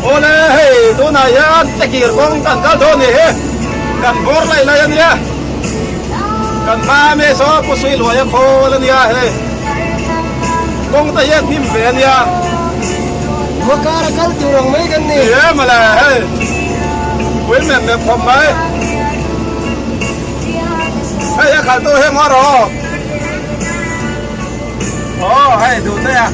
Awle hei tunah hian tekir kawng kan kal dawn ni hi kan bawr laih laih a nia kan hma ami saw pu sui luai a khawl a nia hei kawng te hian hnim ve a nia. Khua kar a kal tur ang mai kan ni. Ni e mawle hei pui mep mep khawp mai hei a khalh tu hi maw rawh. Aw hei duh te a.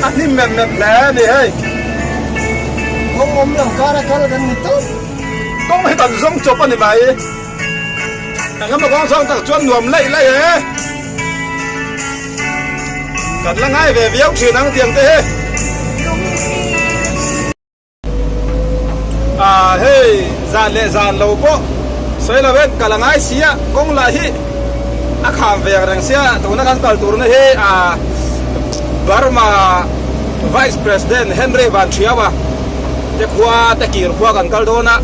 A hnim mep mep hle a ni hei. Kawng awm lo kar a kal kan ni tawp. Kawng hi kan zawng chawp a ni mai. Eng emaw kawng zawng tak chuan nuam laih laih e. Kan la ngai ve viau thin ang tiang te hi. Ah hei zan leh zan lo pawh sawi lo in kal a ngai si a, kawng lah hi a kham ve ang reng sia, tuna kan kal turna hi ah Burma Vice President Henry Van Thiaua te khua te kir khua kan kal dawn a,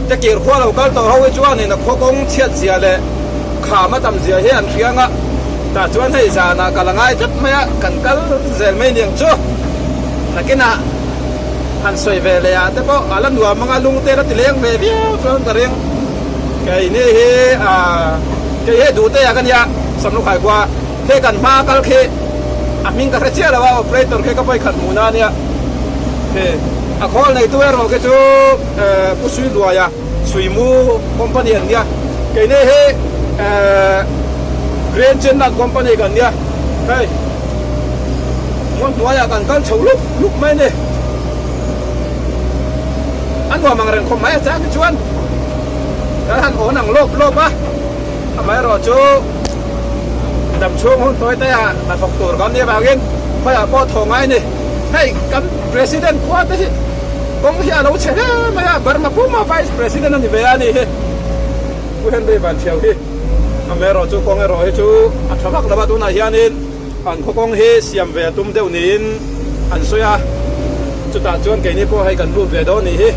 te kir khua lo kal tawh ho hi chuanin a khaw kawng chhiat zia leh kham a tam zia hi an hriang a, tah chuan hei zanah kal a ngai tlat mai a, kan kal zel mai niang chu nakinah. Han sawi ve leh ah te pawh a la nuam ang a, lung te la ti leng ve viau chuan ka ring. Keini hi ah kei hei duh te ah ka nia Samlukhai khua hei kan hma kal khi a hming ka hre chiah lo a, operator khi ka vawi khat hmuh na a nia. Hei a khawl neitu erawh khi chu eh Pu Suiluaia Suimu company an nia. Keini hi eh Grand Chenlan company kan nia hei. Ngaw hnuaiah kan kal chho lup lup mai a ni. A nuam ang reng khawp mai a chang hi chuan kan han awn ang lawp lawp a, amaherawh chu dam chhung hun tawi te ah hnathawk tur kan nih avangin khawiah pawh thaw ngai a ni. Hei kan President khua te hi kawng hi a lo chhe hle mai a, Burma puma Vice President a ni ve a ni hi Pu Henry Vanchheu hi. Amaherawh chu kawng erawh hi chu a tha vak lo a, tunah hianin An khaw kawng hi siam ve a tum deuh niin an sawi a, chutah chuan keini pawh hei kan lut ve dawn nih hi.